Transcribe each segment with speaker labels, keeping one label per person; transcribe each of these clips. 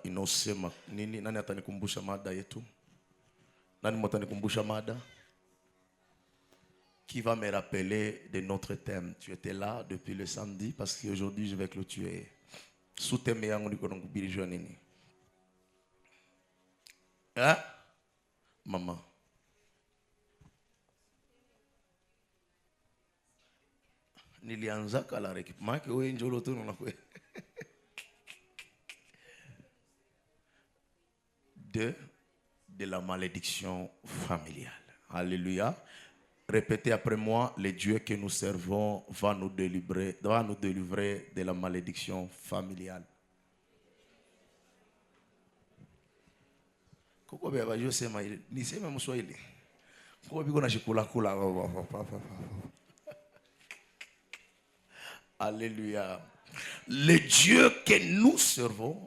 Speaker 1: Inosema nini? Nani atanikumbusha mada yetu? Nani mwatanikumbusha mada? Qui va me rappeler de notre thème? Tu étais là depuis le samedi parce qu'aujourd'hui je vais clôturer. Sous-thème yangu niko nakuhubiri juu ya nini? Eh? Mama. Nilianzaka la récup. Maana wewe njolo tu unakuwa. De la malédiction familiale. Alléluia. Répétez après moi, le Dieu que nous servons va nous délivrer de la malédiction familiale. Kuko beba yo sema ile, niseme Mswahili. Kuko biko na shikula kula. Alléluia. Le Dieu que nous servons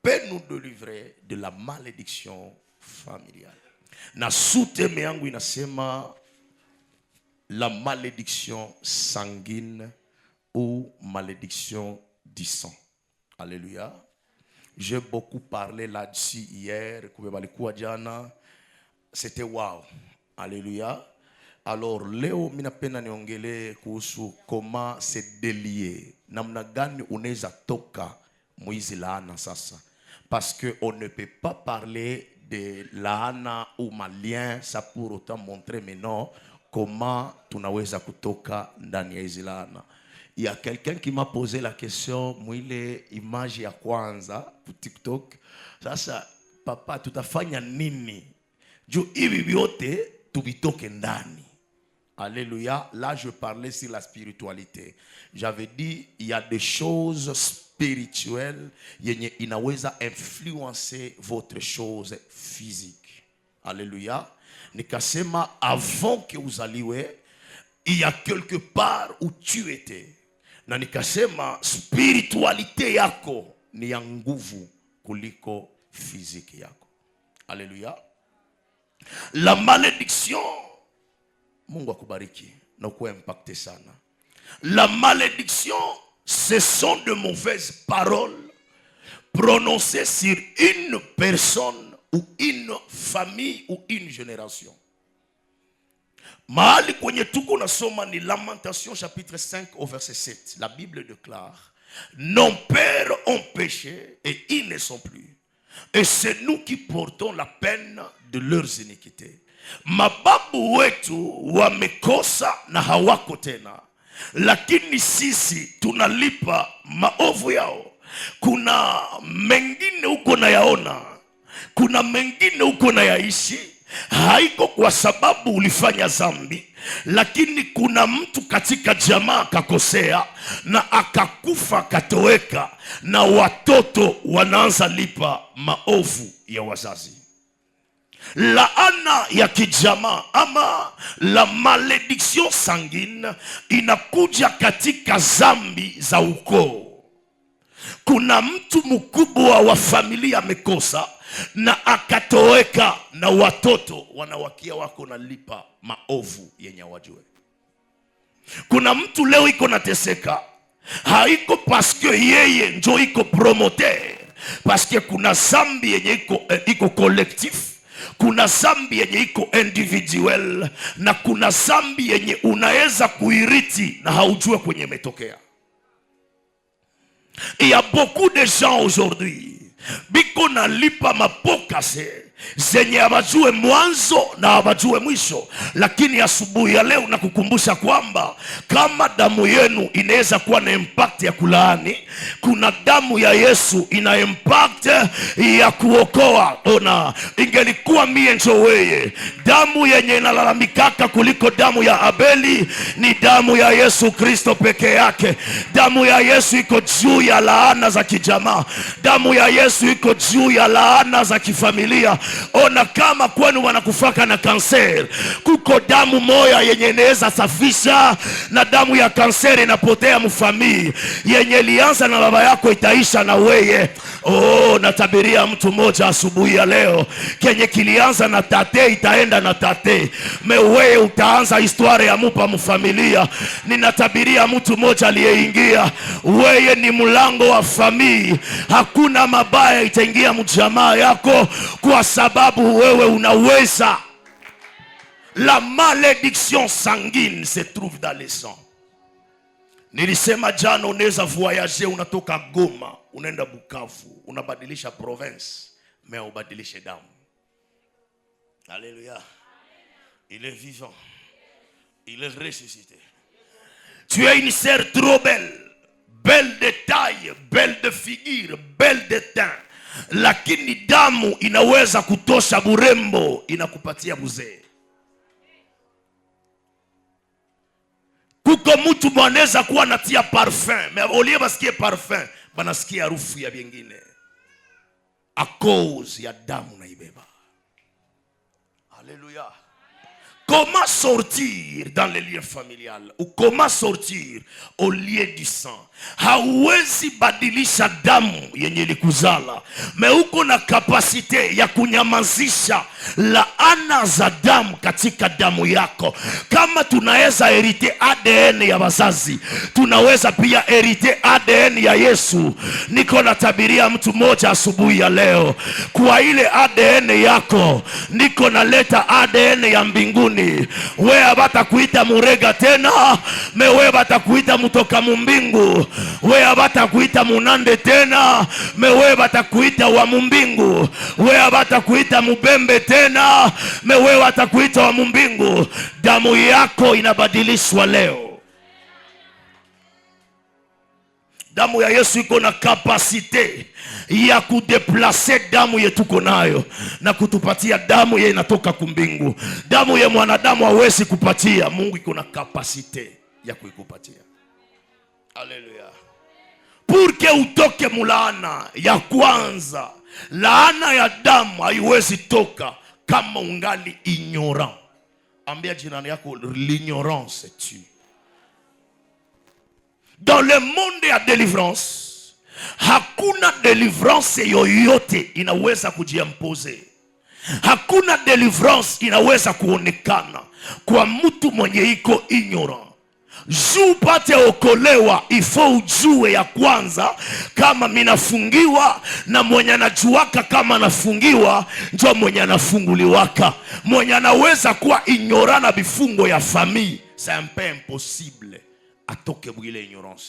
Speaker 1: peut nous délivrer de la malédiction familiale. Na sous-thème yangu inasema la malédiction sanguine ou malédiction du sang. Alléluia. J'ai beaucoup parlé là-dessus hier, kumbe balikuwa jana. C'était wow. Alléluia. Alors leo mimi napenda niongelee kuhusu comment se délier. Namna gani unaweza toka mwizi laana sasa. Parce que on ne peut pas parler de laana ou malien ça pour autant montrer maintenant comment tunaweza kutoka ndani ya hizi laana. Il y a quelqu'un qui m'a posé la question mwile image ya kwanza ku TikTok. Sasa papa, tutafanya nini juu hivi vyote tuvitoke ndani? Alléluia. Là, je parlais sur la spiritualité. J'avais dit, il y a des choses spirituelles yenye inaweza influencer votre chose physique. Alléluia. Nikasema, avant que uzaliwe, il y a quelque part où tu étais. Na nikasema, spiritualité yako ni ya nguvu kuliko physique yako. Alléluia. La malédiction, Mungu akubariki na kuwa impacté sana. La malédiction, ce sont de mauvaises paroles prononcées sur une personne ou une famille ou une génération. Mahali kwenye tuko nasoma ni Lamentation chapitre 5 au verset 7. La Bible déclare, nos pères ont péché et ils ne sont plus. Et c'est nous qui portons la peine de leurs iniquités. Mababu wetu wamekosa na hawako tena, lakini sisi tunalipa maovu yao. Kuna mengine uko na yaona, kuna mengine uko na yaishi, haiko kwa sababu ulifanya zambi, lakini kuna mtu katika jamaa akakosea na akakufa akatoweka, na watoto wanaanza lipa maovu ya wazazi. Laana ya kijamaa ama la malédiction sanguine inakuja katika zambi za ukoo. Kuna mtu mkubwa wa familia amekosa na akatoweka, na watoto wanawakia wako nalipa maovu yenye wajue. Kuna mtu leo iko nateseka, haiko paske yeye njo iko promoteur, paske kuna zambi yenye iko collectif, kuna zambi yenye iko individuel, na kuna zambi yenye unaweza kuiriti na haujue kwenye imetokea. Il y a beaucoup de gens aujourd'hui biko nalipa mapokase zenye hawajue mwanzo na hawajue mwisho, lakini asubuhi ya leo nakukumbusha kwamba kama damu yenu inaweza kuwa na impact ya kulaani, kuna damu ya Yesu ina impact ya kuokoa. Ona, ingelikuwa mie njo weye, damu yenye inalalamikaka kuliko damu ya Abeli ni damu ya Yesu Kristo peke yake. Damu ya Yesu iko juu ya laana za kijamaa. Damu ya Yesu iko Juu ya laana za kifamilia. Ona kama kwenu wanakufaka na cancer, kuko damu moya yenye inaweza safisha, na damu ya cancer inapotea mu famille. Yenye ilianza na baba yako itaisha na weye. Oh, natabiria mtu mmoja asubuhi ya leo, kenye kilianza na tate itaenda na tate, mais weye utaanza histoire ya mupa mufamilia. Ninatabiria mtu mmoja aliyeingia, weye ni mlango wa famille. Hakuna mabaya itaingia mjamaa yako, kwa sababu wewe unaweza. La malédiction sanguine se trouve dans le sang. Nilisema jana, unaweza voyager, unatoka Goma unaenda Bukavu, unabadilisha province, mais ubadilishe damu. Alléluia. Il est vivant. Il est ressuscité. Tu es une sœur trop belle, belle de taille, belle de figure, belle de teint, lakini damu inaweza kutosha burembo, inakupatia buzee. Kuko mtu mwanaweza kuwa natia parfum, mais au lieu basikie parfum, banasikia harufu ya vyengine à cause ya damu naibeba. Alléluia. Comment sortir dans le lien familial ou comment sortir au lien du sang? Hauwezi badilisha damu yenye ilikuzala, mais uko na capacité ya kunyamazisha laana za damu katika damu yako. Kama tunaweza hériter ADN ya wazazi, tunaweza pia hériter ADN ya Yesu. Niko natabiria mtu mmoja asubuhi ya leo, kwa ile ADN yako niko naleta ADN ya mbinguni. Wewe batakuita murega tena, mais wewe batakuita mutoka mumbingu. Wewe batakuita munande tena, mais wewe batakuita wa mumbingu. Wewe batakuita mubembe tena, mais wewe batakuita wa mumbingu. Damu yako inabadilishwa leo. Damu ya Yesu iko na capacité ya kudéplacer damu yetuko nayo na kutupatia damu ye inatoka kumbingu. Damu ye mwanadamu hawezi kupatia, Mungu iko na capacité ya kuikupatia. Haleluya! Pour que utoke mulaana ya kwanza, laana ya damu haiwezi toka kama ungali ignorant. Ambia jirani yako, l'ignorance tue. Dans le monde ya délivrance, hakuna délivrance yoyote inaweza kujiimposer. Hakuna délivrance inaweza kuonekana kwa mtu mwenye iko ignorant. Juu upate okolewa, ifo ujue ya kwanza kama minafungiwa, na mwenye anajuaka kama anafungiwa njo mwenye anafunguliwaka. Mwenye anaweza kuwa ignorant na bifungo ya famille, c'est un peu impossible atoke bwile ignorance.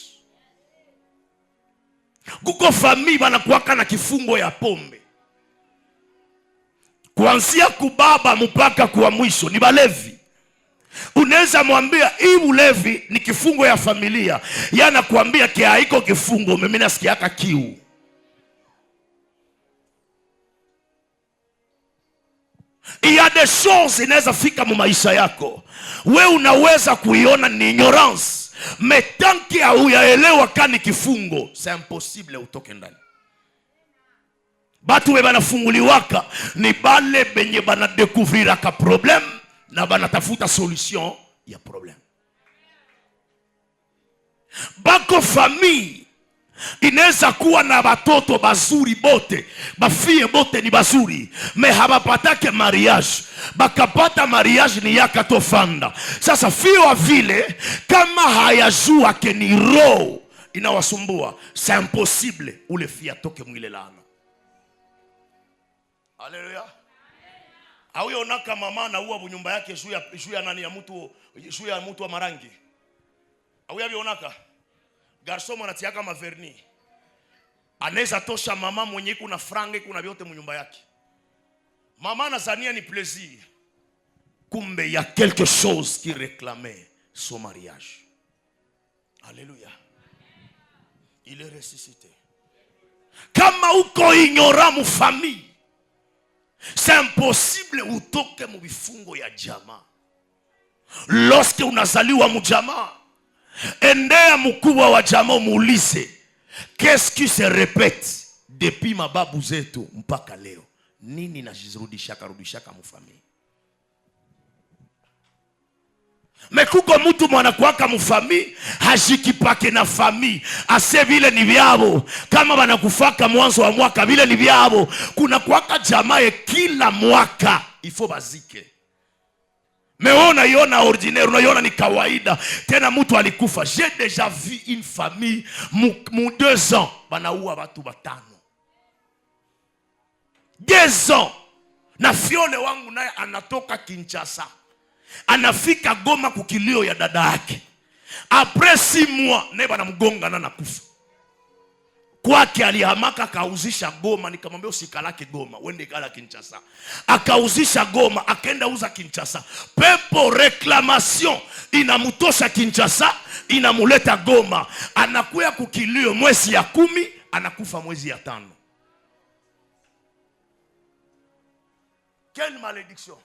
Speaker 1: Kuko famille banakuwaka na kifungo ya pombe kuanzia kubaba mpaka kuwa mwisho ni balevi. Unaweza mwambia hii ulevi ni kifungo ya familia, yanakuambia ke haiko kifungo, mimi nasikiaka kiu. Il y a des choses inaweza fika mu maisha yako, we unaweza kuiona ni ignorance, mais tant que hauyaelewa kani kifungo, c'est impossible utoke ndani. Batu be banafunguliwaka ni bale benye banadécouvriraka problème na banatafuta solution ya problème. Bako famille inaweza kuwa na batoto bazuri bote, bafille bote ni bazuri, mais habapatake mariage, bakapata mariage ni yakatofanda. Sasa fille wa vile kama hayajua ke ni roho inawasumbua, c'est impossible ule fille atoke mwile laana. Haleluya. Auyoonaka mama anaua bunyumba yake juu ya nani, ya mtu, juu ya mtu wa marangi. Auyabionaka garçon mwanatiaka mavernis, anaweza tosha mama mwenye kuna franga, kuna vyote munyumba yake. Mama anazania ni plaisir, kumbe ya quelque chose qui réclamait son mariage. Alléluia. Il est ressuscité. Kama uko ignorant mu famille, c'est impossible utoke mu vifungo ya jamaa. Lorsque unazaliwa mujamaa, endea mkubwa wa jamaa umuulize, qu'est-ce qui se répète Depuis mababu zetu mpaka leo, nini najirudishaka rudishaka mu famille? Mais kuko mutu mwanakuwaka mu famille, hajikipake na famille, ase vile ni vyabo. Kama banakufaka mwanzo wa mwaka, vile ni vyabo. Kuna kuwaka jamaa kila mwaka ifo bazike. Mais wewe unaiona ordinaire, unaiona ni kawaida. Tena mtu alikufa. J'ai déjà vu une famille mu 2 ans banaua watu batano. 2 ans. Na fiole wangu naye anatoka Kinshasa, anafika Goma kukilio ya dada yake. Après 6 mois naye banamgonga na nakufa. Kwake alihamaka akauzisha Goma. Nikamwambia usikalake Goma, wende kala Kinshasa. Akauzisha Goma, akaenda uza Kinshasa. Pepo réclamation inamutosha Kinshasa, inamuleta Goma. Anakuya kukilio mwezi ya 10, anakufa mwezi ya 5. Quelle malédiction!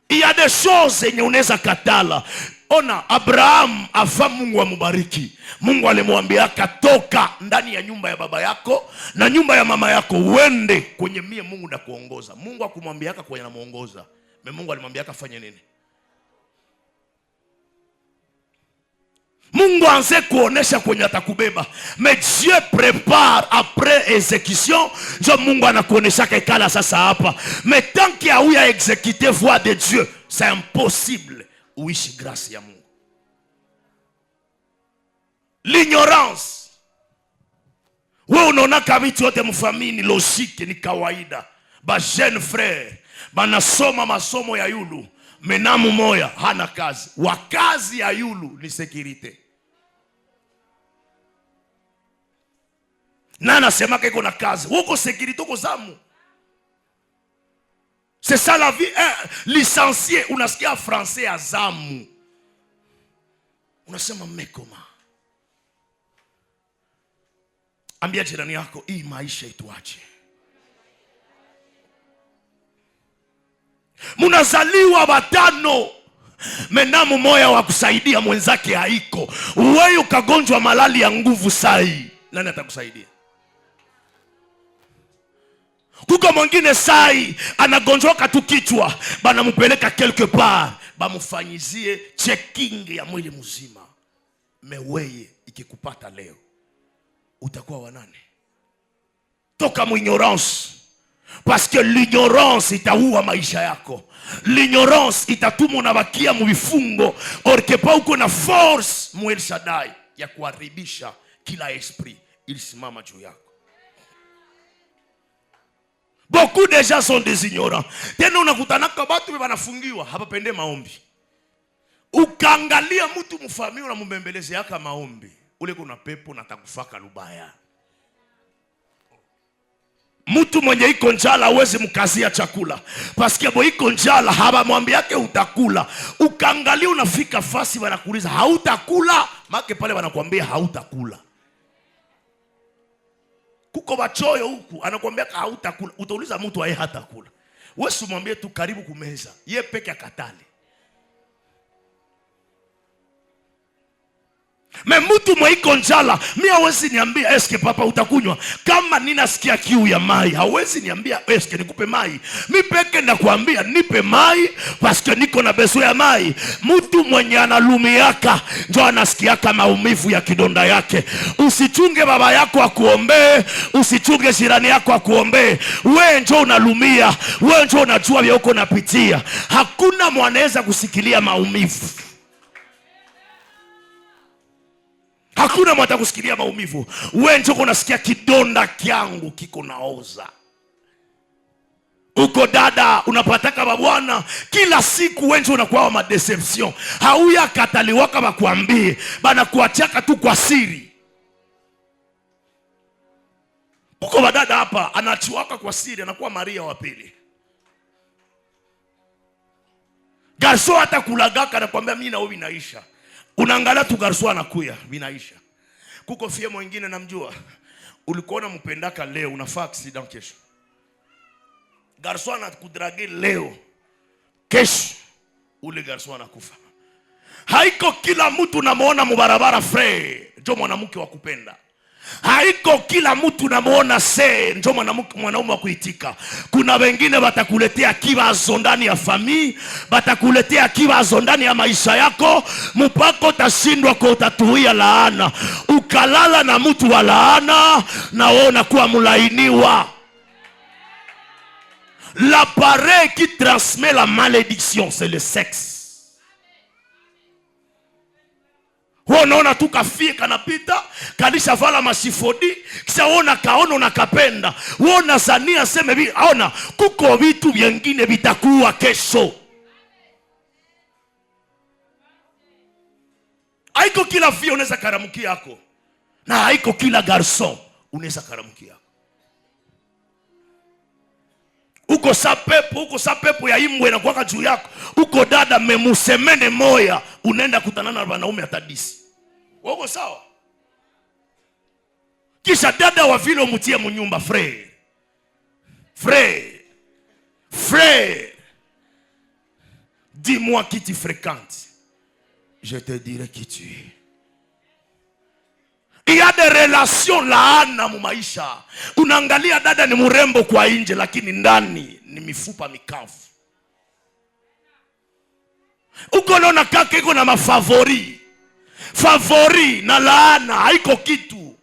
Speaker 1: Il y a des choses zenye unaweza katala. Ona Abraham afa Mungu amubariki. Mungu alimwambia katoka ndani ya nyumba ya baba yako na nyumba ya mama yako uende kwenye mie Mungu ndakuongoza. Mungu akumwambiaka kwenye anamuongoza. Me Mungu alimwambiaka fanye nini? Mungu anze kuonesha kwenye atakubeba. Mais Dieu prépare après exécution. Njo Mungu anakuonesha kekala sasa hapa. Mais tant qu'il y a eu à exécuter voix de Dieu, c'est impossible uishi grâce ya Mungu. L'ignorance. Wewe unaonaka vitu yote mfamili ni logique, ni kawaida. Ba jeune frère banasoma masomo ya yulu, menamu moya hana kazi. Wakazi ya yulu ni sécurité. Na anasemaka iko na kazi huko sécurité, uko zamu. C'est ça la vie. Eh, licencié, unasikia français ya zamu, unasema mekoma. Ambia jirani yako, hii maisha ituache. Munazaliwa watano, menamu moya wa kusaidia mwenzake haiko. Wewe ukagonjwa malali ya nguvu sai, nani atakusaidia? Kuko mwingine sai anagonjwaka tu kichwa, banamupeleka quelque part, bamufanyizie checking ya mwili mzima. Meweye ikikupata leo utakuwa wanane? Toka muignorance, parce que l'ignorance itaua maisha yako. L'ignorance itatuma unabakia muvifungo, orkepa uko na force mu El Shaddai ya kuharibisha kila esprit ilisimama juu yako. Beaucoup de gens sont des ignorants. Tena unakutanaka batu wanafungiwa hapapende maombi. Ukaangalia mtu mfamii unamumbembeleze maombi, ule kuna pepo na takufaka lubaya. Mtu mwenye iko njala hawezi mkazia chakula, paske bo iko njala habamwambiake utakula. Ukaangalia unafika fasi wanakuuliza hautakula, make pale wanakuambia hautakula. Kuko bachoyo huku anakuambia hautakula, utauliza mtu aye hatakula. Wewe simwambie tu karibu kumeza, ye peke akatale. Me mtu mwaiko njala, mi hawezi niambia eske papa utakunywa. Kama ninasikia kiu ya mai, hawezi niambia eske nikupe mai. Mi peke nakwambia nipe mai paske niko na beso ya mai. Mtu mwenye analumiaka njo anasikiaka maumivu ya kidonda yake. Usichunge baba yako akuombee, usichunge jirani yako akuombee. We njo unalumia, we njo unajua vya uko napitia. Hakuna mwanaweza kusikilia maumivu. Hakuna mwata kusikilia maumivu. We njo unasikia kidonda kyangu kiko naoza. Uko dada unapataka babwana kila siku, we njo unakuwa ma deception. Hauya kataliwaka bakwambie, banakuachaka tu kwa siri. Uko badada hapa anachiwaka kwa siri, anakuwa Maria wa pili. Garso hata kulagaka anakuambia mimi na wewe inaisha. Unaangalia tu garso anakuya, vinaisha. Kuko fie mwingine namjua, ulikuwa unampendaka leo, unafaa accident kesho. Garso anakudrage leo, kesho ule garso anakufa. Haiko kila mtu namuona mubarabara frere njo mwanamke wa kupenda. Haiko kila mtu namuona se njo mwanaume wa kuitika. Kuna wengine watakuletea kibazo ndani ya famille, batakuletea kibazo ndani ya maisha yako, mpaka utashindwa kwa utatuia laana. Ukalala na mtu wa laana, na wewe unakuwa mlainiwa. L'appareil qui transmet la malédiction, c'est le sexe. Wewe unaona tu kafie kanapita, kalishavala mashifodi, kisha wewe unakaona unakapenda. Wewe unazania seme bi, ona kuko vitu vyengine vitakuwa kesho. Haiko kila fie unaweza karamukia yako, na haiko kila garçon unaweza karamukia yako. Uko sa pepo, uko sa pepo ya imbwe inakuwaka juu yako. Uko dada memusemene moya, unaenda kutanana na wanaume hata disi. Uko sawa? Kisha dada wa vile umutie munyumba, frère. Frère. Frère. Dis-moi qui tu fréquentes. Je te dirai qui tu es. Il y a des relations laana mu maisha. Unaangalia dada ni mrembo kwa nje, lakini ndani ni mifupa mikavu. Uko naona kaka iko na mafavori. Favori na laana haiko kitu.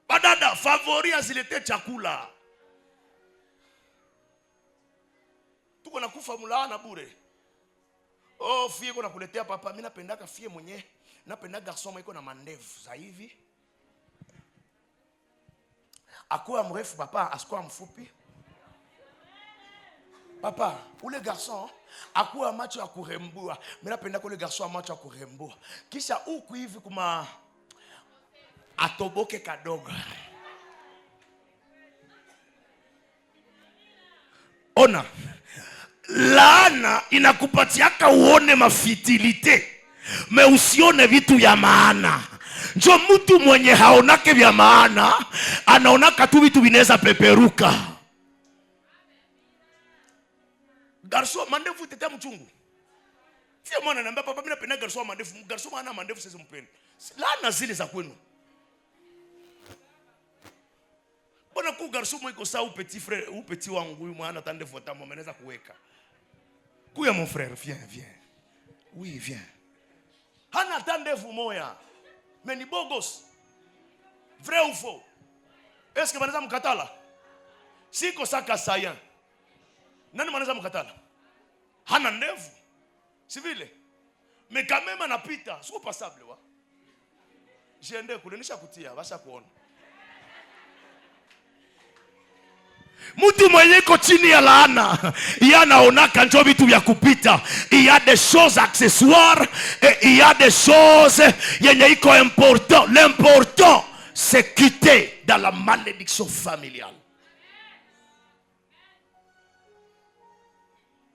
Speaker 1: Badada, favori azilete chakula. Tuko na kufa mulaana bure. Oh, fie iko nakuletea papa, mimi napendaka fie mwenye. Napenda garçon iko na mandevu za hivi. Akuwa mrefu papa, asikuwa mfupi. Papa, ule garçon akuwa macho ya kurembua. Mimi napenda ule garçon macho ya kurembua. Kisha huku hivi kuma atoboke kadogo. Ona, laana inakupatiaka uone mafitilite, me usione vitu vya maana. Njo mtu mwenye haonake vya maana, anaonaka tu vitu vinaweza peperuka. Garçon mandevu tetea mchungu. Sio mwana ananiambia papa, mimi napenda garçon mandevu. Garçon maana mandevu sasa mpende. Laana zile za kwenu. Mbona ku garçon mwiko sawa petit frère ou petit wangu huyu mwana tandevu hata mama anaweza kuweka. Kuya mon frère, viens, viens. Oui, viens. Hana tandevu moya. Mais ni bogos. Vrai ou faux? Est-ce que banaweza mkatala? Siko saka sayan. Nani mwanaweza mkatala? Hana ndevu. Si vile? Mais quand même anapita, sio passable wa. Jiende kule nisha kutia, basha kuona. Mtu mwenye iko chini ya laana, yeye anaonaka njo vitu vya kupita. Il y a des choses accessoires et il y a des choses yenye iko important. L'important c'est quitter dans la malédiction familiale.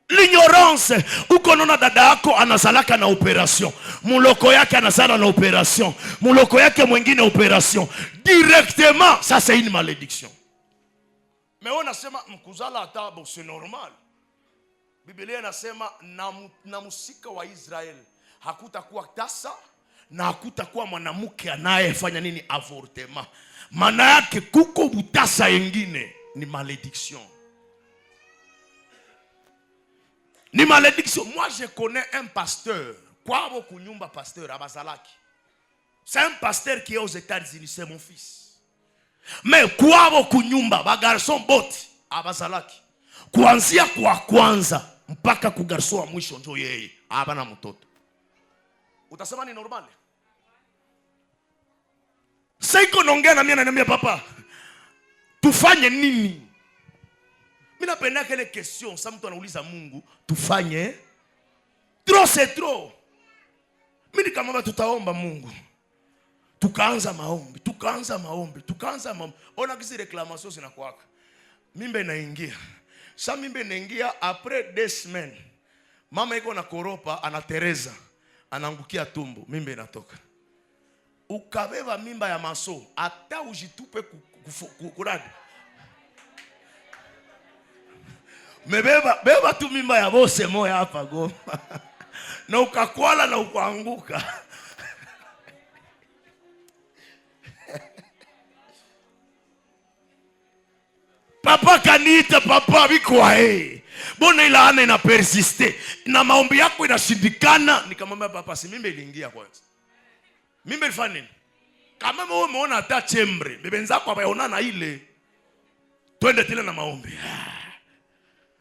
Speaker 1: L'ignorance, uko naona dada yako anazalaka na operation, muloko yake anazala na operation, muloko yake mwingine operation, directement ça c'est une malédiction. Mais on nasema mkuzala hata bon, c'est normal. Biblia inasema na musika wa Israel hakutakuwa tasa na hakutakuwa mwanamke anayefanya nini avortement. Maana yake kuko butasa yengine ni malédiction. Ni malédiction. Moi je connais un pasteur. Kwabo kunyumba pasteur abazalaki. C'est un pasteur qui est aux États-Unis, c'est mon fils. Mais kwabo kunyumba ba garçon bote abazalaki. Kuanzia kwa kwanza mpaka ku garçon wa mwisho njo yeye abana mtoto. Utasema ni normal? Sasa naongea na mimi ananiambia papa, tufanye nini? Mimi napenda kile question, sasa mtu anauliza Mungu, tufanye? Trop c'est trop. Mimi nikamwambia tutaomba Mungu. Tukaanza maombi, tukaanza maombi, tukaanza maombi. Ona kisi reclamation zinakuwaka. Mimba inaingia. Sasa mimba inaingia après 2 semaines. Mama iko na koropa, anatereza, anaangukia tumbo, mimba inatoka. Ukabeba mimba ya maso, hata ujitupe kuradi. Mebeba, beba tu mimba ya bose moya hapa Goma. Na ukakwala na ukaanguka. Papa kaniita, papa bikwae, mbona ilaana ina persiste na maombi yako inashindikana? Nikamwambia, papa, si mimba iliingia kwanza? Mimba ilifanya nini? Kama wewe umeona hata chembre, bebenzako abaona ile, twende tena na maombi.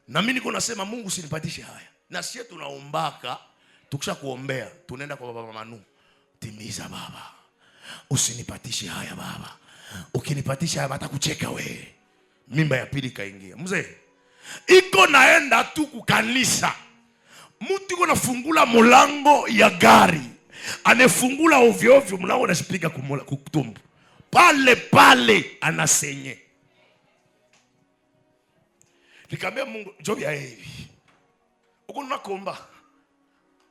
Speaker 1: Na mimi niko nasema, Mungu usinipatishe haya. Na sie tunaombaka, tukisha kuombea tunaenda kwa baba Manu, timiza baba, usinipatishe haya baba, ukinipatisha haya batakucheka we. Mimba ya pili kaingia, mzee iko naenda tu kukanisa, mtu iko nafungula mulango ya gari, anefungula ovyo ovyo, mlango unashipiga kutumbu pale pale, anasenye. Nikamwambia Mungu, job ya hivi uko nakomba,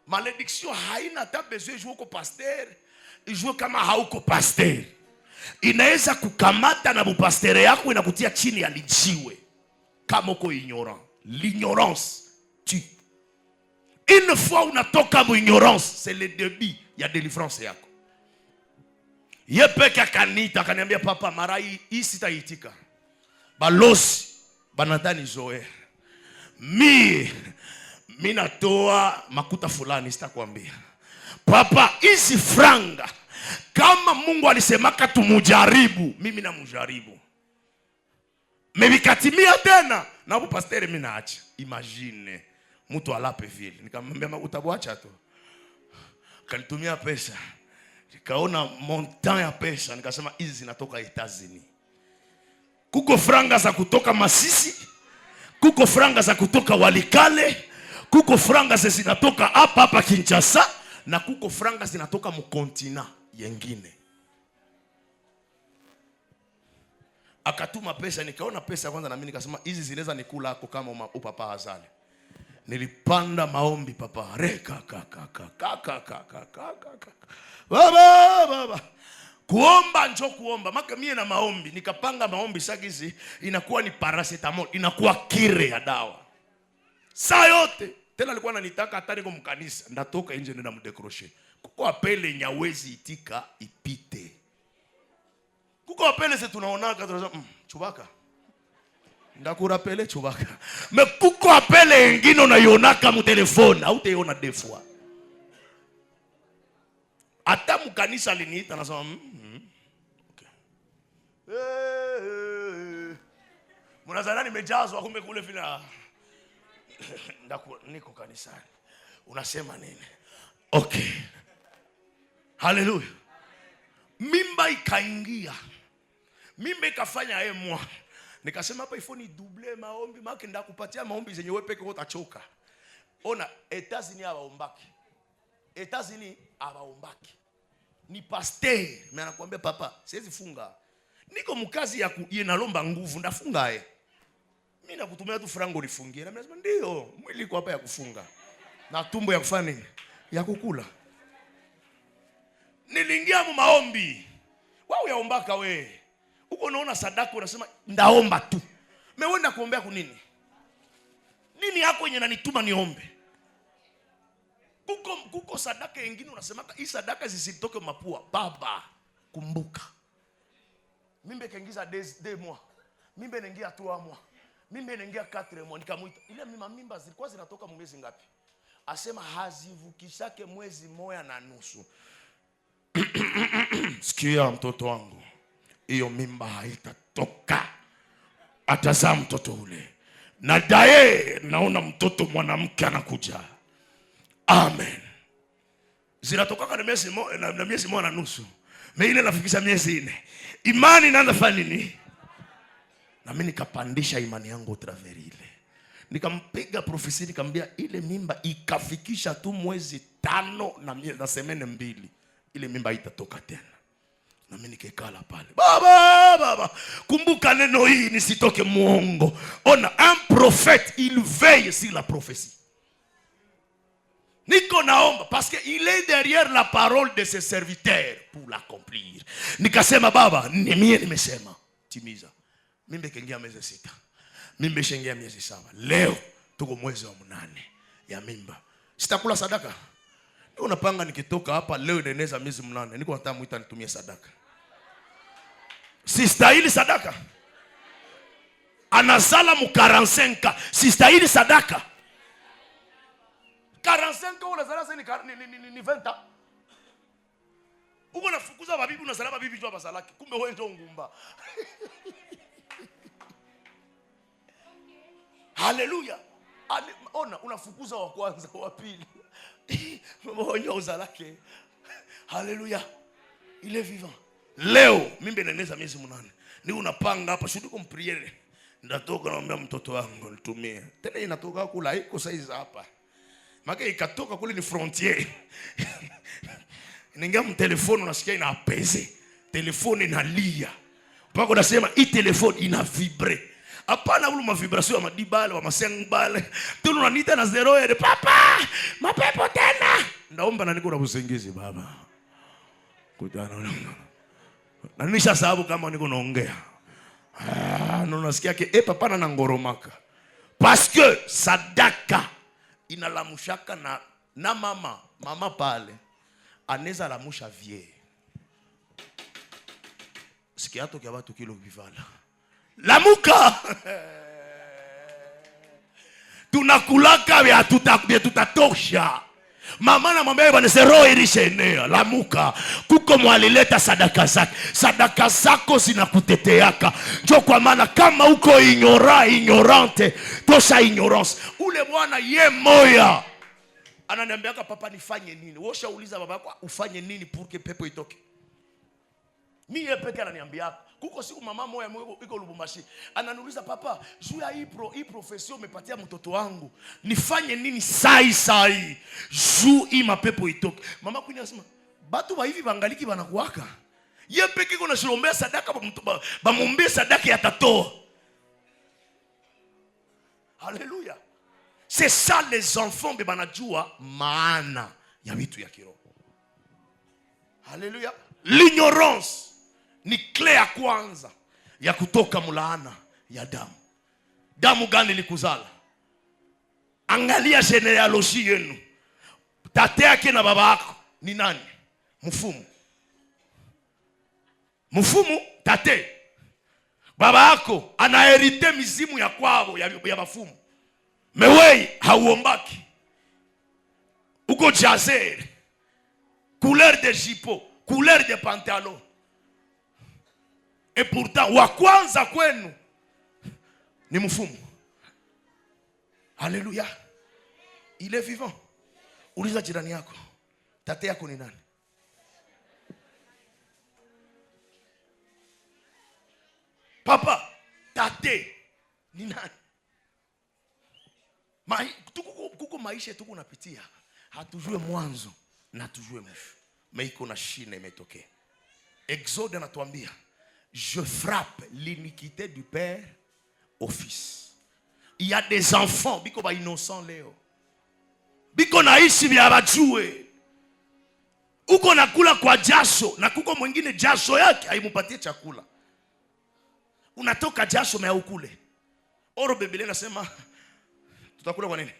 Speaker 1: malédiction haina hata besoin ijue uko pasteur, ijue kama hauko pasteur. Inaweza kukamata na bupasteur yako, inakutia chini ya lijiwe kama uko ignorant. L'ignorance tue. Une fois unatoka mu ignorance, c'est le début ya délivrance yako. Ye peke akaniita, akaniambia, papa, mara hii hii sitaitika. Balozi banatani zoe, mie mi natoa makuta fulani, sitakwambia papa, hizi franga kama Mungu alisemaka tumujaribu, mimi namujaribu, mevikatimia tena na hapo pasteur mi naacha. Imagine mtu alape vile, nikamwambia makuta bwacha tu, kanitumia pesa, nikaona montant ya pesa, nikasema hizi zinatoka Etats-Unis. Kuko franga za kutoka Masisi, kuko franga za kutoka Walikale, kuko franga za zinatoka hapa hapa Kinshasa, na kuko franga zinatoka mu continent yengine. Akatuma pesa, nikaona pesa kwanza, na mimi nikasema hizi zinaweza nikula hako kama upapa hazale. Nilipanda maombi papa, reka ka ka ka ka ka ka ka ka ka. Baba baba, kuomba njo kuomba maka mie na maombi, nikapanga maombi sakizi inakuwa ni paracetamol, inakuwa kire ya dawa saa yote. Tena alikuwa ananitaka hata niko mkanisa, ndatoka nje nenda mdécrocher. Kuko appel nyawezi itika ipite. Kuko appel se tunaonaka tunasema chubaka, ndakurappeler chubaka. Mais kuko appel ingine unaionaka mu téléphone, hautaiona deux fois. Hata mkanisa aliniita, nasema okay. Hey, hey. Mnazana nimejazwa, kumbe kule vile niko kanisani. Unasema nini? Okay. Haleluya. Mimba ikaingia. Mimba ikafanya emwa. Nikasema hapa ifo ni double maombi, maki ndakupatia maombi zenye wewe peke utachoka. Ona Etats-Unis hawaombaki. Etats-Unis hawaombaki. Ni pasteur, mais anakuambia, papa, siwezi funga. Niko mkazi ya inalomba nguvu, ndafunga eh. Mimi nakutumia tu frango nifungie. Na mimi nasema ndio, mwili iko hapa ya kufunga. Na tumbo ya kufanya nini? Ya kukula. Niliingia mu maombi. Wewe uyaombaka we. Uko unaona sadaka unasema ndaomba tu. Mimi wewe kuombea kunini? Nini yako yenye nanituma niombe? Kuko sadaka nyingine unasemaka hii sadaka zisitoke mapua. Baba, kumbuka. Mimba ikaingiza 2 mois. Mimba inaingia 3 mois. Mimba inaingia 4 mois. Nikamuita. Ile mimba mimba zilikuwa zinatoka mwezi ngapi? Asema hazivukishake mwezi moya na nusu. Sikia mtoto wangu, hiyo mimba haitatoka, atazaa mtoto ule. Na daye naona mtoto mwanamke anakuja. Amen. Zinatokaka na miezi 1.5, mais ile nafikisha miezi 4, imani inaanza fanya nini? Na mimi nikapandisha imani yangu à travers ile, nikampiga prophétie, nikamwambia ile mimba ikafikisha tu mwezi 5 na semaine 2, ile mimba itatoka tena. Na mimi nikekala pale, baba baba, kumbuka neno hii nisitoke muongo. Ona, un prophète, il veille sur la prophétie. Niko naomba parce que il est derrière la parole de ses serviteurs pour l'accomplir. Nikasema, baba, ni mie nimesema, timiza. Mimba ikaingia miezi 6, mimba ishaingia miezi 7. Leo tuko mwezi wa 8 ya mimba. Sitakula sadaka. Niko napanga nikitoka hapa leo inaeneza miezi 8. Niko nataka muita nitumie sadaka. Sistahili sadaka. Anazala mu 45, sistahili sadaka. 45 unazala sasa ni 20 ans. Uko nafukuza babibi, unazala babibi jua bazalaki. Kumbe wewe ndio ngumba. Haleluya. Ona unafukuza wa kwanza, wa pili. Mmoja uzalake. Haleluya. Il est vivant. Leo mimi naeneza miezi 8. Ni unapanga hapa shughuli kwa mpriere. Ndatoka naambia mtoto wangu nitumie. Tena inatoka kula iko size hapa. Maka ikatoka kule ni frontier. Inaingia mtelefoni unasikia ina apese. Telefoni inalia. Mpaka unasema hii telefoni ina vibre. Hapana ule mavibration ya madibale wa masengbale. Tuna unaniita na zero ere papa, mapepo tena. Ndaomba na niko na usingizi baba. Kutana na nisha sababu kama niko naongea. Ah, no nasikia ke papa na ngoromaka. Parce que sadaka inalamushaka na mama, mama pale anaweza lamusha vie. Sikia tokia watu kilo bivala. Lamuka. Tunakulaka vya tutatosha. Mama namwambia bwana roho ilishaenea. Lamuka. Kuko mwalileta sadaka zake. Sadaka zako zinakuteteaka. Njoo kwa maana kama uko ignorante, tosha ignorance. Ule bwana ye moya ananiambiaka papa nifanye nini? Wewe ushauliza baba yako ufanye nini pour que pepo itoke? Mimi yeye peke ananiambiaka. Kuko siku mama moya iko Lubumbashi ananiuliza papa, juu ya hii profession umepatia mtoto wangu, nifanye nini sai sai juu hii mapepo itoke? Mama kwini anasema batu ba hivi bangaliki banakuaka. Yeye peke iko nashirombea sadaka bamuombee sadaka ya tatoa. Haleluya. C'est ça les enfants be banajua maana ya vitu ya kiroho. Haleluya. L'ignorance ni clé ya kwanza ya kutoka mlaana ya damu. Damu gani ilikuzala? Angalia genealogy yenu. Tate yake na baba yako ni nani? Mfumu. Mfumu tate. Baba yako anaherite mizimu ya kwao ya bafumu. Mewei hauombaki. Uko jazer. Couleur de jipo, couleur de pantalon. Et pourtant wa kwanza kwenu ni mfumu. Haleluya. Il est vivant. Uliza jirani yako, tate yako ni nani? Papa, tate ni nani? Kuko maisha tuko napitia, hatujue mwanzo na hatujue mwisho. Mais iko na shina imetokea. Exode anatuambia, je frappe l'iniquité du père au fils. Il y a des enfants biko ba innocent leo. Biko naishi vya bajue. Uko nakula kwa jasho na kuko mwingine jasho yake haimupatie chakula. Unatoka jasho na ukule. Oro Biblia inasema tutakula kwa nini?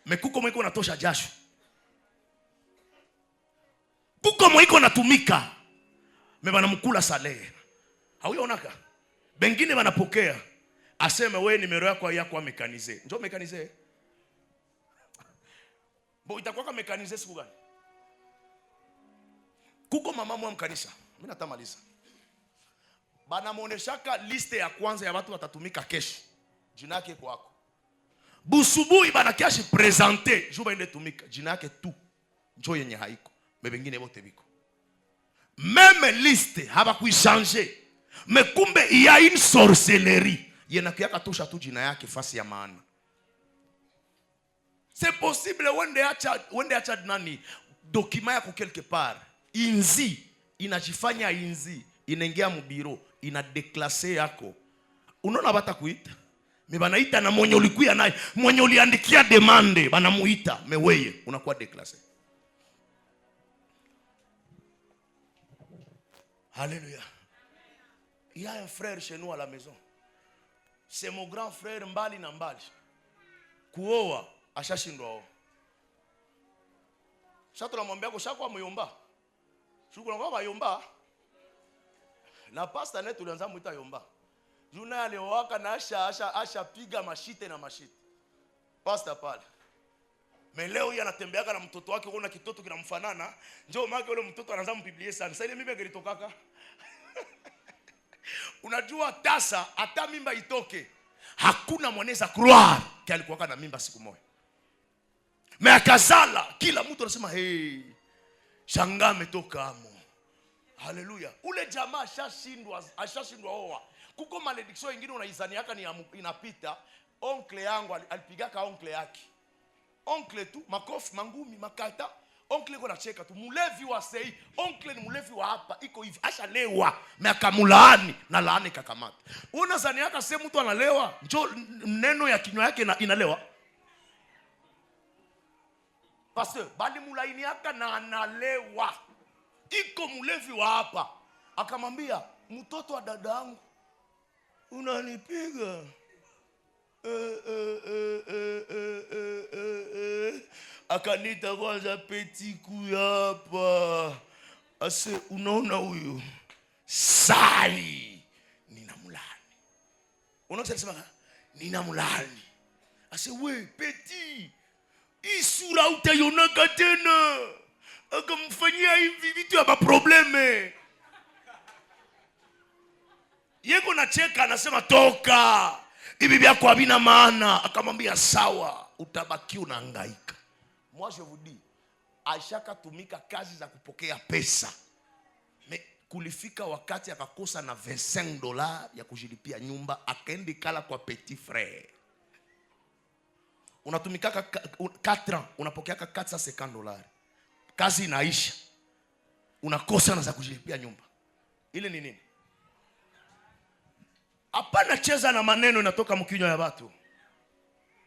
Speaker 1: Mekuko mwiko unatosha jasho. Kuko mwiko unatumika. Meba salaire. Hauyaonaka? Bengine wanapokea. Aseme wewe nimero yako yako mekanize. Njoo mekanize. Bo itakuwa mekanize siku gani? Kuko mama mwa mkanisa. Mimi natamaliza. Banamuoneshaka liste ya kwanza ya watu watatumika kesho. Jina yake kwako. Busubui banakiashi presenter, juba ende tumika. Jina yake tu. Njoo yenye haiko. Bengine wote biko. Même liste habakuichange. Mais kumbe il y a une sorcellerie. Yenakuyaka tosha tu jina yake fasi ya maana. C'est possible wende acha nani document yako quelque part. Inzi inajifanya inzi inaingia mubiro ina déclasser yako. Unaona bata kuita? Me banaita na mwenye ulikuya naye, mwenye uliandikia demande banamuita, me weye unakuwa déclassé. Alléluia. Il y a un frère chez nous à la maison. C'est mon grand frère mbali na mbali. Kuoa ashashindwa oa. Sasa tunamwambia kwa muyomba. Shukrani kwa bayomba. Na pastor netu tulianza muita yomba. Juna aliowaka na asha asha ashapiga mashite na mashite. Pastor pale. Mais leo yeye anatembeaka na mtoto wake, kuna kitoto kinamfanana. Njoo make ule mtoto anaanza mpublier sana. Sasa ile mimba ilitokaka. Unajua tasa hata mimba itoke, hakuna mwanaweza croire que alikuwa na mimba siku moja. Mais akazala, kila mtu anasema, "Hey, shanga ametoka amo." Haleluya. Ule jamaa ashashindwa, ashashindwa oa. Kuko malédiction ingine unaizaniaka ni inapita. Oncle yangu alipigaka oncle yake. Oncle tu makofi, mangumi, makata. Oncle iko nacheka tu, mulevi wa sei. Oncle ni mulevi wa hapa, iko hivi, ashalewa, mais akamulaani na laani kakamata. Unazaniaka se mtu analewa, njo neno ya kinywa yake inalewa. Pasteur, bali mulainiaka na analewa. Iko mulevi wa hapa. Akamwambia, "Mtoto wa dada yangu unanipiga." Eh, eh, eh, eh, eh, eh, eh, eh. Akanita kwanza, "Petit, kuya hapa." Ase, "Unaona huyu sai ninamulani." Unaona sema ninamulani. Ase, "We petit, hii sura utaionaka tena." Akamfanyia hivi vitu ya maproblème. Yeko nacheka, anasema, "Toka, hivi vyako havina maana." Akamwambia, "Sawa, utabaki unahangaika." Moi je vous dis, ashakatumika kazi za kupokea pesa, mais kulifika wakati akakosa na 25 $ ya kujilipia nyumba, akaenda kala kwa petit frère. Unatumikaka 4 ans, unapokeaka 450 $, kazi inaisha, unakosa na za kujilipia nyumba. Ile ni nini? Hapana cheza na maneno inatoka mkinywa ya watu.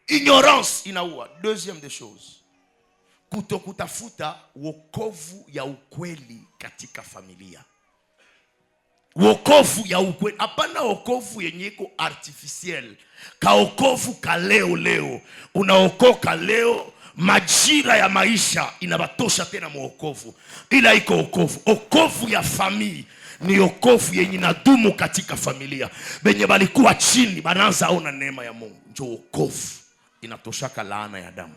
Speaker 1: Ignorance inaua. Deuxième des choses, kutokutafuta wokovu ya ukweli katika familia. Wokovu ya ukweli, hapana wokovu yenye iko artificiel. Kaokovu ka leo leo, unaokoka leo, majira ya maisha inabatosha tena mwokovu, ila iko okovu. Okovu ya famille ni okovu yenye inadumu katika familia. Benye balikuwa chini banaanza ona neema ya Mungu, njo okovu inatoshaka laana ya damu.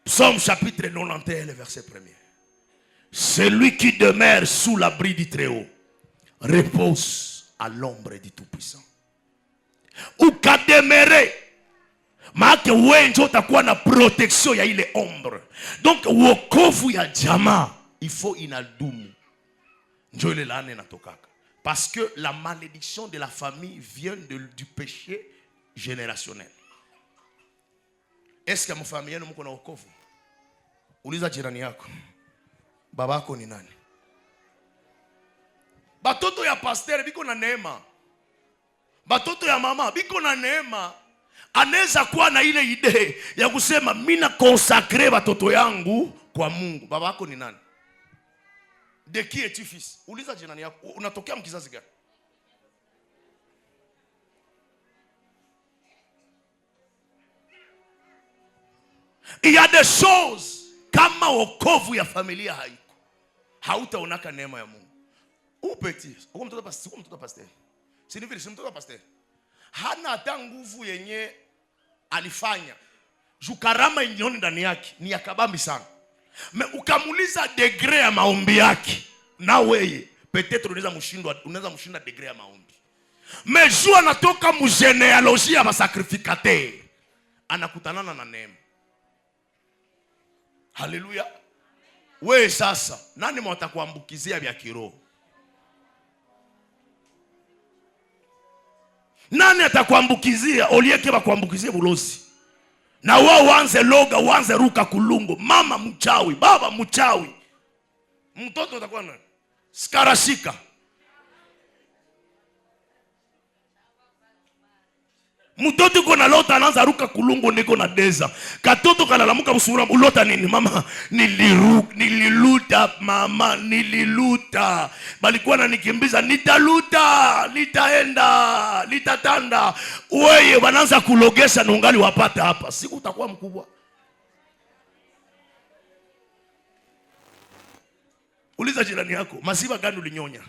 Speaker 1: Psaume chapitre 91, le verset premier. Celui qui demeure sous l'abri du Très-Haut repose à l'ombre du Tout-Puissant. Ukademeurer, maake wewe njo utakuwa na protection ya ile ombre. Donc wokovu ya jamaa il faut inadumu, njo ile laana inatokaka, parce que la malédiction de la famille vient du péché générationnel. Est-ce que mfamilia yenu mko na wokovu? Uliza jirani yako, babako ni nani? Batoto ya pasteur biko na neema, batoto ya mama biko na neema. Anaweza kuwa na ile idée ya kusema, "Mina consacrer batoto yangu kwa Mungu." Babako ni nani? De qui es-tu fils? Uliza jirani yako, unatokea mkizazi gani? Il y a des choses, kama wokovu ya familia haiko, hautaonaka neema ya Mungu. Upeti, uko mtoto pasteur, uko mtoto pasteur. Si ni vile, si mtoto pasteur. Hana hata nguvu yenye alifanya. Juu karama yenye ndani yake ni ya kabambi sana. Mais ukamuliza degré ya maombi yake, na weye peut-être unaweza mshinda degré ya maombi. Mais juu anatoka mu généalogie ya basacrificateur, anakutanana na neema. Haleluya. We sasa, nani mwatakuambukizia vya kiroho? Nani atakuambukizia olieke bakuambukizie bulozi? Na wao uanze loga, uanze ruka kulungo, mama mchawi, baba mchawi. Mtoto atakuwa nani? Skarashika. Mtoto iko na lota, anaanza ruka kulungu, niko na deza. Katoto kanalamuka msura, "Ulota nini?" "Mama, nililuta mama, nililuta. Balikuwa nanikimbiza, nitaluta, nitaenda, nitatanda." Weye wanaanza kulogesha na ungali wapata hapa. Siku utakuwa mkubwa. Uliza jirani yako, maziwa gani ulinyonya?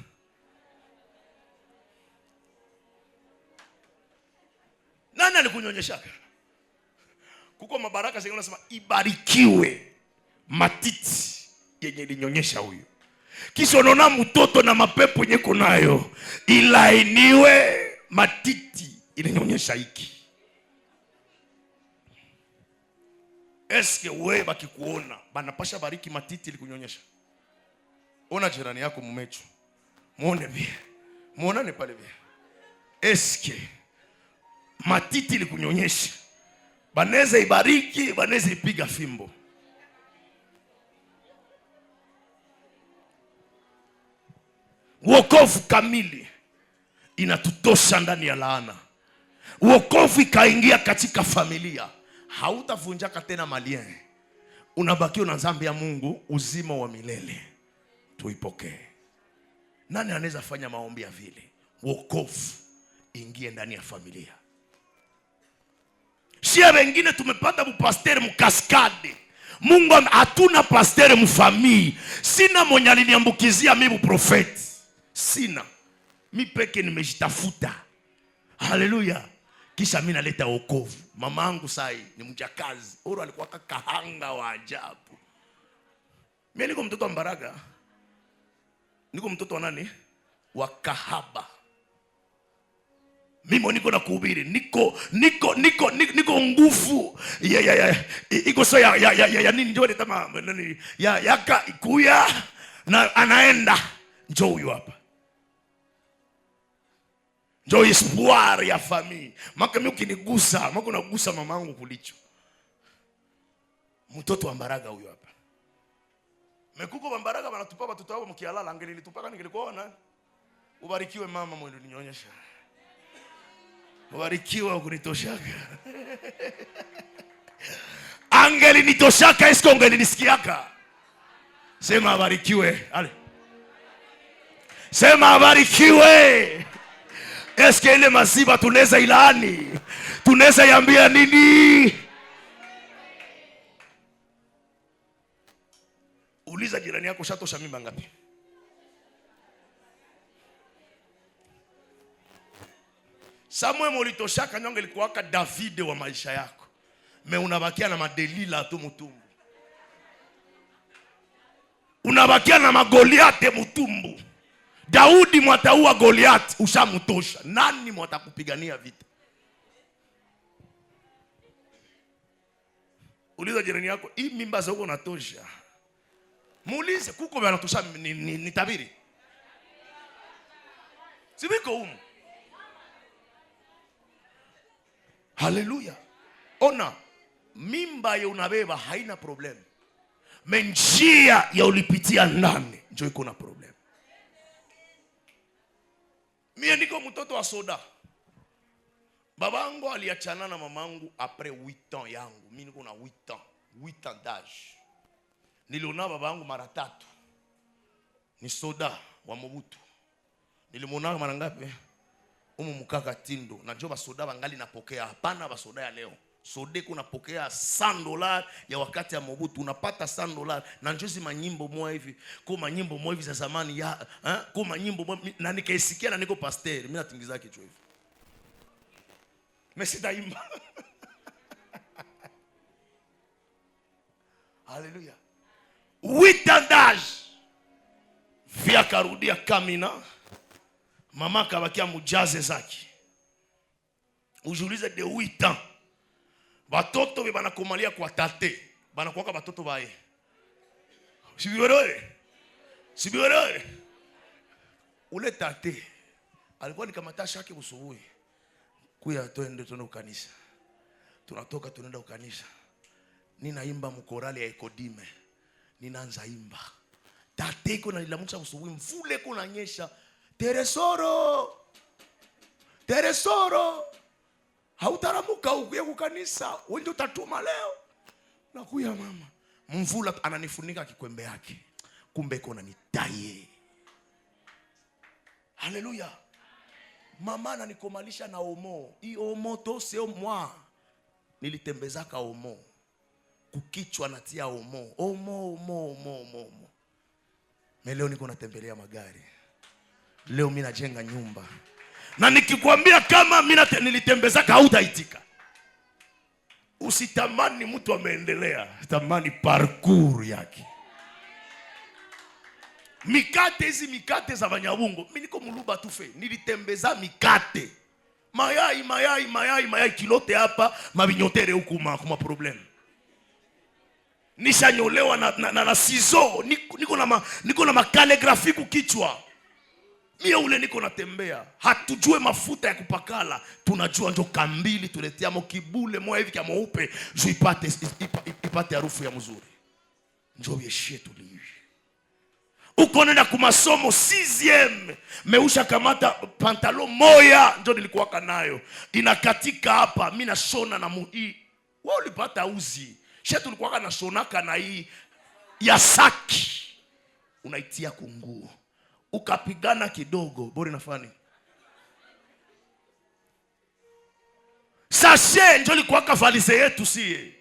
Speaker 1: Nani alikunyonyeshaka? Kuko mabaraka zingine unasema ibarikiwe matiti yenye ilinyonyesha huyu. Kisha unaona mtoto na mapepo yenye kunayo, ilainiwe matiti ilinyonyesha hiki. Eske we bakikuona banapasha bariki matiti ilikunyonyesha? Ona jirani yako mumecho, muone bien, muonane pale bien. Eske matiti ilikunyonyesha banaweza ibariki, banaweza ipiga fimbo? Wokovu kamili inatutosha ndani ya laana. Wokovu ikaingia katika familia, hautavunjaka tena malien, unabakiwa na nzambi ya Mungu, uzima wa milele. Tuipokee. Nani anaweza fanya maombi ya vile? Wokovu ingie ndani ya familia. Shia wengine tumepata bupasteri mukaskade. Mungu hatuna pasteri mufamii. Sina mwenye aliniambukizia mimi buprofeti. Sina. Mi peke nimejitafuta. Haleluya. Kisha mimi naleta wokovu. Mamangu sai ni mjakazi. Oro alikuwa kahanga wa ajabu. Mimi niko mtoto wa Mbaraga. Niko mtoto wa nani? Wa kahaba. Mimi niko na kuhubiri, niko nguvu ya ya ya iko so ya ya ya, ya nini ndio tama nani ya yaka ikuya na anaenda, njoo huyu hapa, njoo espoir ya famille. Maka mimi ukinigusa, maka unagusa mamangu kulicho. Mtoto wa Mbaraga huyu hapa. Mekuko wa Mbaraga wanatupa watoto wao mkialala, angelilitupaka ningelikuona. Ubarikiwe mama mwendo ninyonyesha. Ubarikiwa kunitoshaka. Angelinitoshaka, esko ungelinisikiaka? Sema abarikiwe. Ale. Sema abarikiwe. Eske ile maziba tunaweza ilaani? Tunaweza yambia nini? Uliza jirani yako, ushatosha mimba ngapi? Samuel mulitoshaka nyonge ilikuwaka Davide wa maisha yako. Me unabakia na madelila tu mutumbu. Unabakia na magoliate mutumbu. Daudi mwataua Goliath, ushamutosha. Nani mwatakupigania vita? Uliza jirani yako, hii mimba za huko unatosha. Muulize kuko wanatosha ni tabiri. Sibiko humu. Haleluya. Ona, mimba ya unabeba haina problem. Menjia ya ulipitia ndani ndio iko na problem. Mie niko mtoto wa soda. Babangu aliachana na mamangu après 8 ans yangu. Mimi niko na 8 ans, 8 ans d'âge. Niliona babangu mara tatu. Ni soda wa Mobutu. Nilimuona mara ngapi? Umu mukaka tindo. Na njo basoda bangali napokea. Hapana basoda ya leo. Sode kuna pokea $100 ya wakati ya Mobutu, unapata $100. Na njo zi manyimbo moja hivi. Kwa manyimbo moja hivi za zamani ya, kwa manyimbo moja, na nikaisikia na niko pasteur, mimi natingiza kichwa hivi. Mimi sitaimba. Haleluya. 8 ans d'âge. Via karudia kamina. Mama kabakia mujaze zaki. Ujiulize de 8 ans. Batoto be banakomalia kwa tate, banakuwaka batoto bae. Sibiwerere. Sibiwerere. Ule tate alikuwa ni kama tasha yake usubuhi. Kuya twende tuende kanisa. Tunatoka tunaenda kanisa. Ninaimba mkorali ya Ekodime. Ninaanza imba. Tate iko na nilamusha usubuhi, mvule iko nanyesha. Teresoro. Teresoro. Hautaramuka ukuye kukanisa, wewe ndio utatuma leo. Nakuya mama. Mvula ananifunika kikwembe yake. Kumbe iko ananitaye. Haleluya. Mama ananikomalisha na omo. Hii omo to sio moi. Nilitembezaka omo. Kukichwa natia omo. Omo, omo, omo, omo, omo. Me leo niko natembelea magari. Leo mimi najenga nyumba. Na nikikwambia kama mimi nilitembezaka, hautaitika. Usitamani mtu ameendelea, tamani parcours yake. Mikate hizi, mikate za Banyabungo, mimi niko Muluba tufe, nilitembeza mikate, mayai, mayai, mayai, mayai, kilote hapa, mabinyotere huku, kuma problème. Nishanyolewa na ciseaux, niko na macalligraphie kukichwa. Mie ule niko natembea, hatujue mafuta ya kupakala, tunajua njo kambili tuletiamo kibule moya hivi kya mweupe juu ipate harufu ya mzuri, njo vyeshie tuliishi. Uko nenda kumasomo sixième, meusha kamata pantalon moya njo nilikuwaka nayo, inakatika hapa, mi nashona na muhii. Wewe ulipata uzi, she tulikuwaka nashonaka na hii ya saki, unaitia kunguo, ukapigana kidogo bori nafani. Sachet njo likuwaka valise yetu sie,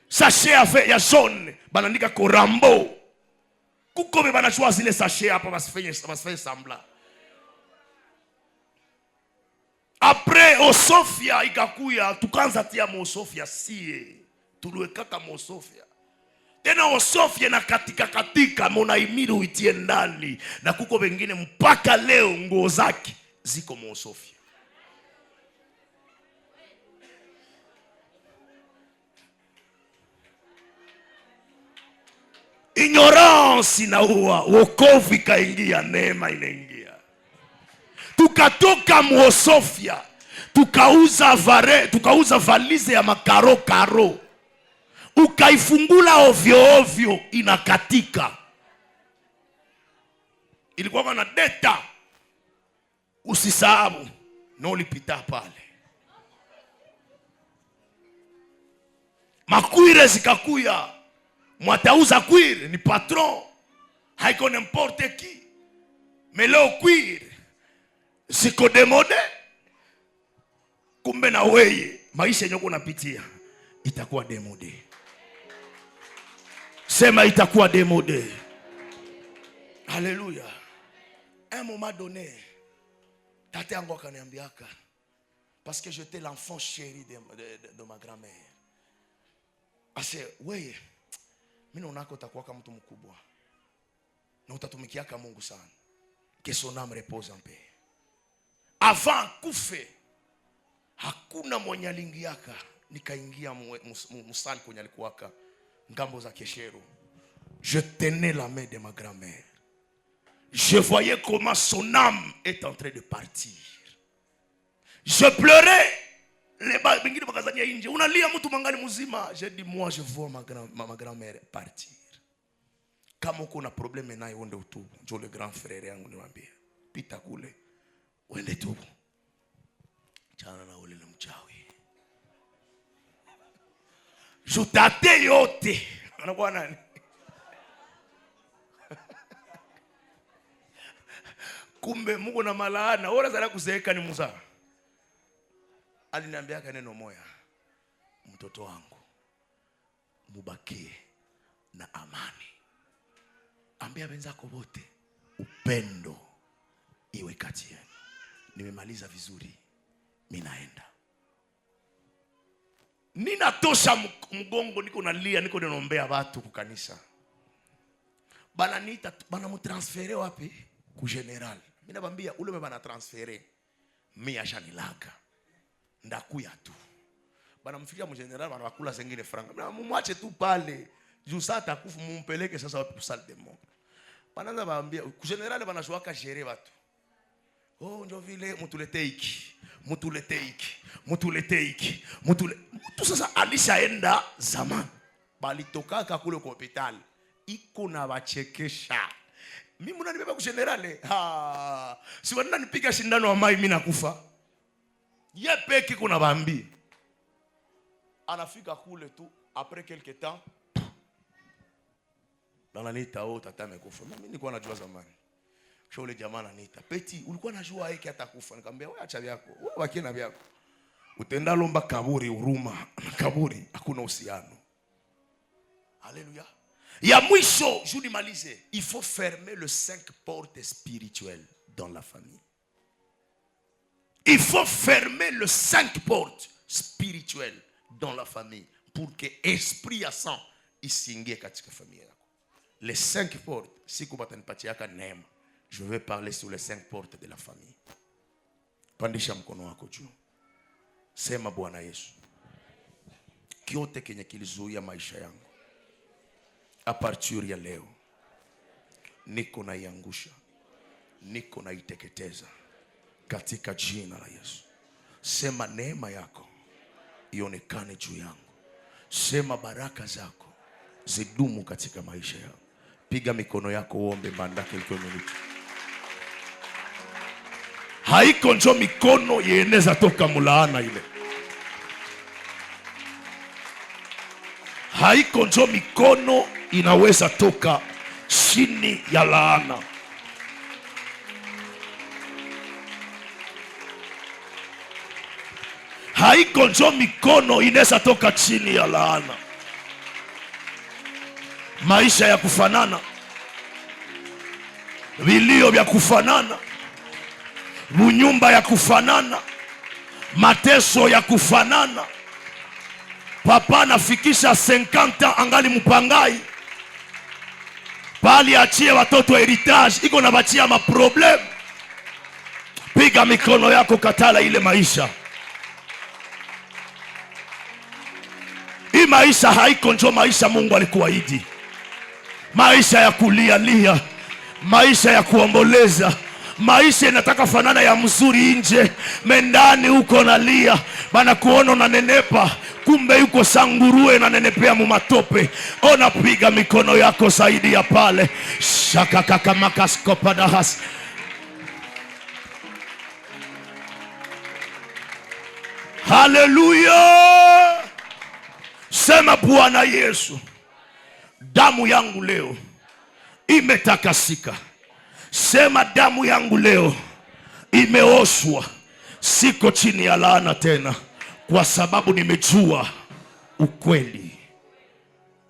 Speaker 1: sachet ya jaune banaandika Korambo. Kuko be banajua zile sachet hapa, basifanye semblant. Après Osofia ikakuya, tukaanza tia mosofia, sie tuliwekaka mosofia tena, Osofia na katika katika monaimiri uitie ndani, na kuko wengine mpaka leo nguo zake ziko mosofia. Ignorance inaua, wokovu ikaingia, neema inaingia. Tukatoka muosofia, tukauza vare, tukauza valise ya makaro karo, ukaifungula ovyo ovyo inakatika. Ilikuwa na deta, usisahau na ulipita pale. Makwire zikakuya, mwatauza cuir ni patron, haiko n'importe qui. Mais leo cuir ziko démodé, kumbe na weye maisha yenye uko unapitia itakuwa démodé. Sema itakuwa démodé. Alléluia. Un moment donné, tate yangu akaniambiaka, parce que j'étais l'enfant chéri de ma grand-mère. Ase, weye, mimi naonaka utakuwaka mtu mkubwa na utatumikiaka Mungu sana. Que son âme repose en paix. Avant kufe, hakuna mwenye alingiaka, nikaingia musali kwenye alikuwaka ngambo za Keshero. Je tenais la main de ma grand-mère. Je voyais comment son âme est en train de partir. Je pleurais. Les bengine bakazania nje, unalia mtu mangani mzima. J'ai dit, moi je vois ma grand-mère partir. Kama uko na problème naye, uende utubu. Njo le grand frère yangu niwaambie, pita kule uende tubu, chana na ule ni mchawi. Jutate yote anakuwa nani? Kumbe Mungu na malaana ora zala kuzeeka ni Musa. Aliniambia neno moya, mtoto wangu, mubakie na amani. Ambia wenzako wote upendo iwe kati yenu. Nimemaliza vizuri, mimi naenda. Ninatosha mgongo, niko nalia, niko ninaombea watu kukanisa. Bananiita, banamutransfere wapi? Ku general. Mimi nabambia ule bana transfere, mimi ashanilaga. Ndakuya tu. Banamfikia mu general, banakula zengine franga. Mimi mumwache tu pale. Juu saa atakufa mumpeleke sasa wapi? Ku salle de mort. Banaanza baambia ku general banashuaka gérer watu. Oh, njo vile mutulete hiki, mutulete hiki, mutulete hiki, mutule. Mtu sasa alishaenda zamani. Balitokaka kule kwa hospitali. Iko na bachekesha. Mimi mnanibeba ku general. Ha. Si wanana nipiga shindano wa mai mimi nakufa. Ye peke kuna bambi. Anafika kule tu après quelque temps, bananiita, oh, tata amekufa. Mimi nilikuwa najua zamani. Kisha ule jamaa ananiita, "Petit, ulikuwa najua yake atakufa." Nikamwambia, "Wewe acha vyako. Wewe bakie na vyako. Utenda lomba kaburi huruma. Kaburi hakuna uhusiano." Alléluia. Ya mwisho, je nimalize. Il faut fermer les 5 portes spirituelles dans la famille. Il faut fermer les cinq portes spirituelles dans la famille pour que esprit ya sang isiingie katika familia yako. Les cinq portes, siku batanipatiaka neema, je vais parler sur les cinq portes de la famille. Pandisha mkono wako juu, sema: Bwana Yesu, kyote kenye kilizuia maisha yangu, à partir ya leo niko naiangusha, niko naiteketeza katika jina la Yesu. Sema neema yako ionekane juu yangu, sema baraka zako zidumu katika maisha yangu. Piga mikono yako uombe mbanda quelques minutes. Haiko njo mikono yeneza toka mulaana ile, haiko njo mikono inaweza toka chini ya laana. Haiko njo mikono inaweza toka chini ya laana. Maisha ya kufanana, vilio vya kufanana, bunyumba ya kufanana, mateso ya kufanana. Papa anafikisha 50 ans angali mpangai pali, achie watoto héritage, iko na bachia maproblème. Piga mikono yako, katala ile maisha. Hii maisha haiko njo maisha Mungu alikuahidi, maisha ya kulialia, maisha ya kuomboleza, maisha inataka fanana ya mzuri nje, mendani huko nalia, bana kuona unanenepa, kumbe yuko sanguruwe nanenepea mumatope. Ona, piga mikono yako zaidi ya pale shakakakamakaskopadahas. Haleluya! Sema Bwana Yesu, damu yangu leo imetakasika. Sema damu yangu leo imeoshwa, siko chini ya laana tena, kwa sababu nimejua ukweli.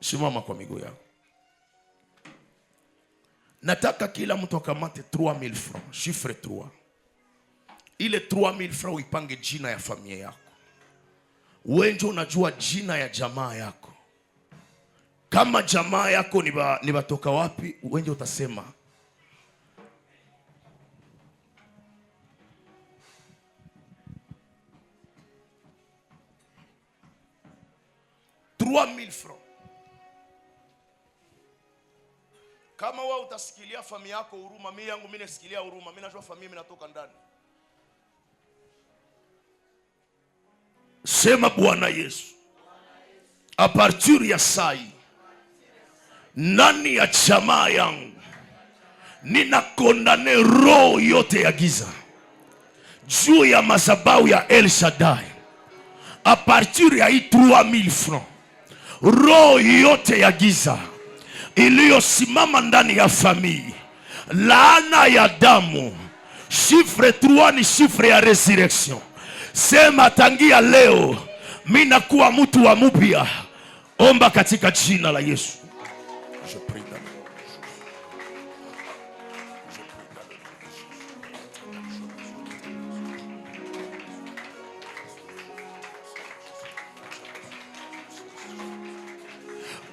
Speaker 1: Simama kwa miguu yako. Nataka kila mtu akamate 3000 francs, chiffre 3. Ile 3000 francs uipange jina ya familia yako. Wewe ndio unajua jina ya jamaa yako. Kama jamaa yako ni batoka wapi, wewe ndio utasema. 3000 francs. Kama wewe utasikilia familia yako huruma, mimi yangu mimi nasikilia huruma, mimi najua familia mimi natoka ndani. Sema Bwana Yesu, à partir ya sai ndani ya jamaa yangu ninacondamner roho yote ya giza juu ya mazabau ya El Shaddai. À partir ya hii 3000 francs, roho yote ya giza iliyosimama ndani ya famille, laana ya damu, chiffre 3 ni chiffre ya résurrection. Sema tangia leo mi nakuwa mtu wa mupya. Omba katika jina la Yesu. Je prie dans le nom de Jésus. Je prie dans le nom de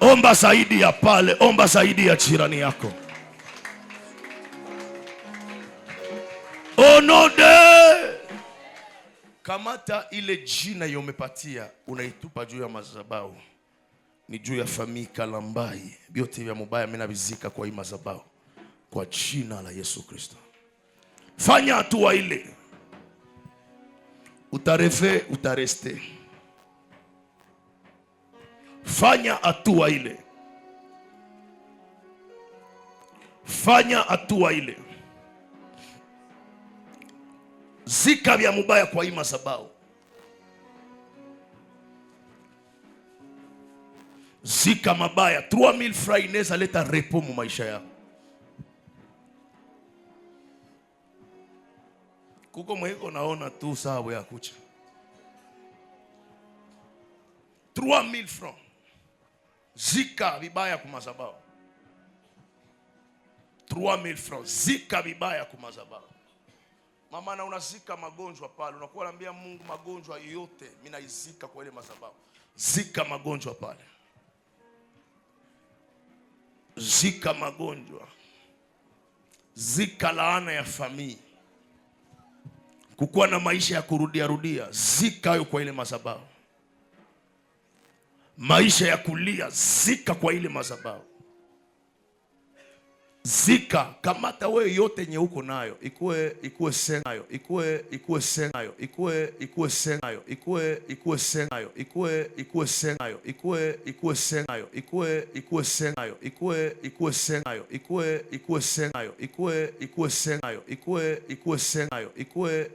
Speaker 1: Jésus. Omba zaidi ya pale, omba zaidi ya jirani yako. Au nom de kamata ile jina yomepatia unaitupa juu ya madhabahu, ni juu ya famille Kalambai, vyote vya mubaya mimi navizika kwa hii madhabahu kwa jina la Yesu Kristo. Fanya hatua ile, utarêver, utarester. Fanya hatua ile, fanya hatua ile, zika vya mubaya kwa hii madhabahu, zika mabaya. 3000 francs inaweza leta repos mu maisha yako. Kuko mweko naona tu sawa ya kucha 3000 francs, zika vibaya kumazabao. 3000 francs, zika vibaya kumazabao. Mama, na unazika magonjwa pale, unakuwa unaambia Mungu, magonjwa yote mimi naizika kwa ile madhabahu. Zika magonjwa pale, zika magonjwa, zika laana ya familia, kukuwa na maisha ya kurudia rudia, zika hayo kwa ile madhabahu. Maisha ya kulia, zika kwa ile madhabahu. Zika, kamata wewe yote nye uko nayo, ikuwe senayo, ikuwe senayo, ikuwe senayo, ikuwe senayo, ikuwe senayo, ikuwe senayo, ikuwe senayo, ikuwe senayo, ikuwe senayo, ikuwe senayo, ikuwe senayo, ikuwe.